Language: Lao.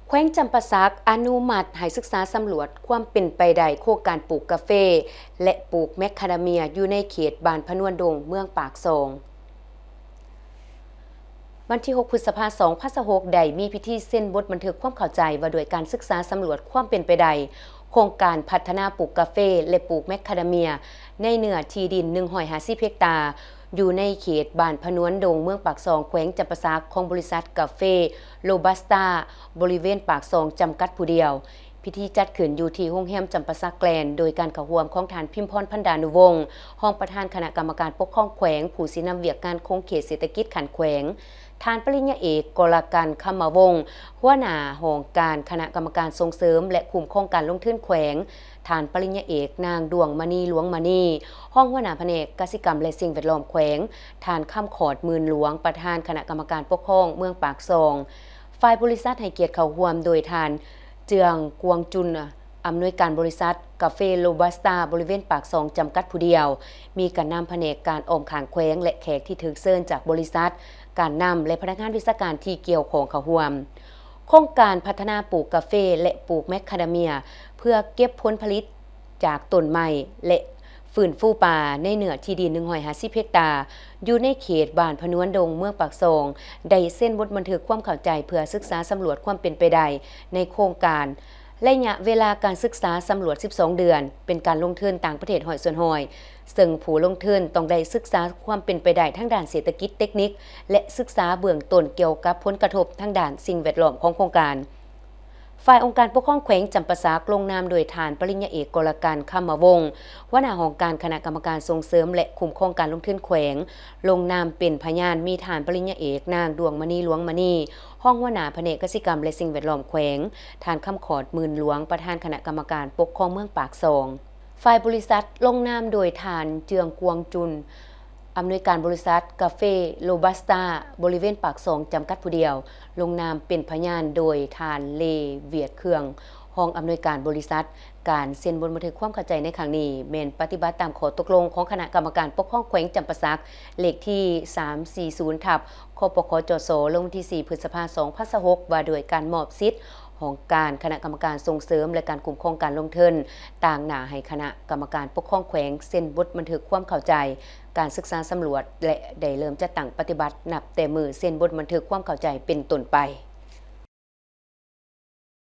ແຂວງຈຳປາສັກອະນຸມັດໃຫ້ສຶກສາສຳຫຼວດຄວາມເປັນໄປໄດ້ໂຄງການປູກກາເຟ ແລະ ປູກແມກຄາດາເມຍ ຢູ່ໃນເຂດບ້ານພະນວນດົງ ເມືອງປາກຊ່ອງ. ວັນທີຫົກ ພຶດສະພາ ສອງພັນຊາວຫົກ ໄດ້ມີພິທີເຊັນບົດບັນທຶກຄວາມເຂົ້າໃຈວ່າດ້ວຍການສຶກສາສຳຫຼວດຄວາມເປັນໄປໄດ້ໂຄງການພັດທະນາປູກກາເຟ ແລະ ປູກແມກຄາດາເມຍ ໃນເນື້ອທີ່ດິນ ໜຶ່ງຮ້ອຍຫ້າສິບເຮັກຕາ ຢູ່ໃນເຂດບ້ານພະນວນດົງ ເມືອງປາກຊ່ອງ ແຂວງຈຳປາສັກ ຂອງບໍລິສັດກາເຟໂຣບັສຕາ ບໍລິເວນປາກຊ່ອງ ຈຳກັດຜູ້ດຽວ. ພິທີຈັດຂຶ້ນຢູ່ທີ່ໂຮງແຮມຈຳປາສັກແກຣນ ໂດຍການເຂົ້າຮ່ວມຂອງທ່ານ ພິມພອນ ພັນດານຸວົງ ຮອງປະທານຄະນະກຳມະການປົກຄອງແຂວງ, ຜູ້ຊີ້ນຳວຽກງານຂົງເຂດເສດຖະກິດຂັ້ນແຂວງ, ທ່ານປະລິນຍາເອກ ກໍລະກັນ ຄຳມະວົງ ຫົວໜ້າຫ້ອງການຄະນະກຳມະການສົ່ງເສີມ ແລະ ຄຸ້ມຄອງການລົງທຶນແຂວງ, ທ່ານປະລິນຍາເອກ ນາງ ດວງມະນີ ຫຼວງມະນີ ຮອງຫົວໜ້າພະແນກກະສິກຳ ແລະ ສິ່ງແວດລ້ອມແຂວງ, ທ່ານ ຄຳຂອດ ໝື່ນຫຼວງ ປະທານຄະນະກຳມະການປົກຄອງເມືອງປາກຊ່ອງ. ຝ່າຍບໍລິສັດໃຫ້ກຽດເຂົ້າຮ່ວມໂດຍທ່ານ ເຈືອງ ກວາງຈຸນ ອຳນວຍການບໍລິສັດກາເຟໂຣບັສຕາ ບໍລິເວນປາກຊ່ອງ ຈຳກັດຜູ້ດຽວ, ມີການນຳພະແນກການອ້ອມຂ້າງແຂວງ ແລະ ແຂກທີ່ຖືກເຊີນຈາກບໍລິສັດ, ການນຳ ແລະ ພະນັກງານວິຊາການທີ່ກ່ຽວຂ້ອງເຂົ້າຮ່ວມ. ໂຄງການພັດທະນາປູກກາເຟ ແລະ ປູກແມກຄາດາເມຍ ເພື່ອເກັບຜົນຜະລິດຈາກຕົ້ນໄມ້ ແລະ ຟື້ນຟູປ່າໃນເນື້ອທີ່ດິນ ໜຶ່ງຮ້ອຍຫ້າສິບເຮັກຕາ ຢູ່ໃນເຂດບ້ານພະນວນດົງ ເມືອງປາກຊ່ອງ ໄດ້ເຊັນບົດບັນທຶກຄວາມເຂົ້າໃຈເພື່ອສຶກສາສຳຫຼວດຄວາມເປັນໄປໄດ້ໃນໂຄງການ. ໄລຍະເວລາການສຶກສາສຳຫຼວດ ສິບສອງເດືອນ, ເປັນການລົງທຶນຕ່າງປະເທດ ຮ້ອຍສ່ວນຮ້ອຍ ເຊິ່ງຜູ້ລົງທຶນຕ້ອງໄດ້ສຶກສາຄວາມເປັນໄປໄດ້ທາງດ້ານເສດຖະກິດ, ເຕັກນິກ ແລະ ສຶກສາເບື້ອງຕົ້ນກ່ຽວກັບຜົນກະທົບທາງດ້ານສິ່ງແວດລ້ອມຂອງໂຄງການ. ຝ່າຍອົງການປົກຄອງແຂວງຈຳປາສັກ ລົງນາມໂດຍທ່ານປະລິນຍາເອກ ກໍລະກັນ ຄຳມະວົງ ຫົວໜ້າຫ້ອງການຄະນະກຳມະການສົ່ງເສີມ ແລະ ຄຸ້ມຄອງການລົງທຶນແຂວງ, ລົງນາມເປັນພະຍານມີທ່ານປະລິນຍາເອກ ນາງ ດວງມະນີ ຫຼວງມະນີ ຮອງຫົວໜ້າພະແນກກະສິກຳ ແລະ ສິ່ງແວດລ້ອມແຂວງ, ທ່ານ ຄຳຂອດ ໝື່ນຫຼວງ ປະທານຄະນະກຳມະການປົກຄອງເມືອງປາກຊ່ອງ. ຝ່າຍບໍລິສັດລົງນາມໂດຍທ່ານ ເຈືອງ ກວາງຈຸນ ອຳນວຍການບໍລິສັດກາເຟໂຣບັສຕາ ບໍລິເວນປາກຊ່ອງ ຈຳກັດຜູ້ດຽວ, ລົງນາມເປັນພະຍານໂດຍທ່ານ ເລ ຫວຽດເຄື່ອງ ຮອງອຳນວຍການບໍລິສັດ. ການເຊັນບົດບັນທຶກຄວາມເຂົ້າໃຈໃນຄັ້ງນີ້ ແມ່ນປະຕິບັດຕາມຂໍ້ຕົກລົງຂອງຄະນະກຳມະການປົກຄອງແຂວງຈຳປາສັກ ເລກທີສາມສີ່ສູນ ທັບ ຄປຄຈສ ລົງວັນທີສີ່ ພຶດສະພາ ສອງພັນຊາວຫົກ ວ່າດ້ວຍການມອບສິດຫ້ອງການຄະນະກຳມະການສົ່ງເສີມ ແລະ ການຄຸ້ມຄອງການລົງທຶນ, ຕາງໜ້າໃຫ້ຄະນະກຳມະການປົກຄອງແຂວງເຊັນບົດບັນທຶກຄວາມເຂົ້າໃຈການສຶກສາສຳຫຼວດ ແລະ ໄດ້ເລີ່ມຈັດຕັ້ງປະຕິບັດນັບແຕ່ມື້ເຊັນບົດບັນທຶກຄວາມເຂົ້າໃຈເປັນຕົ້ນໄປ.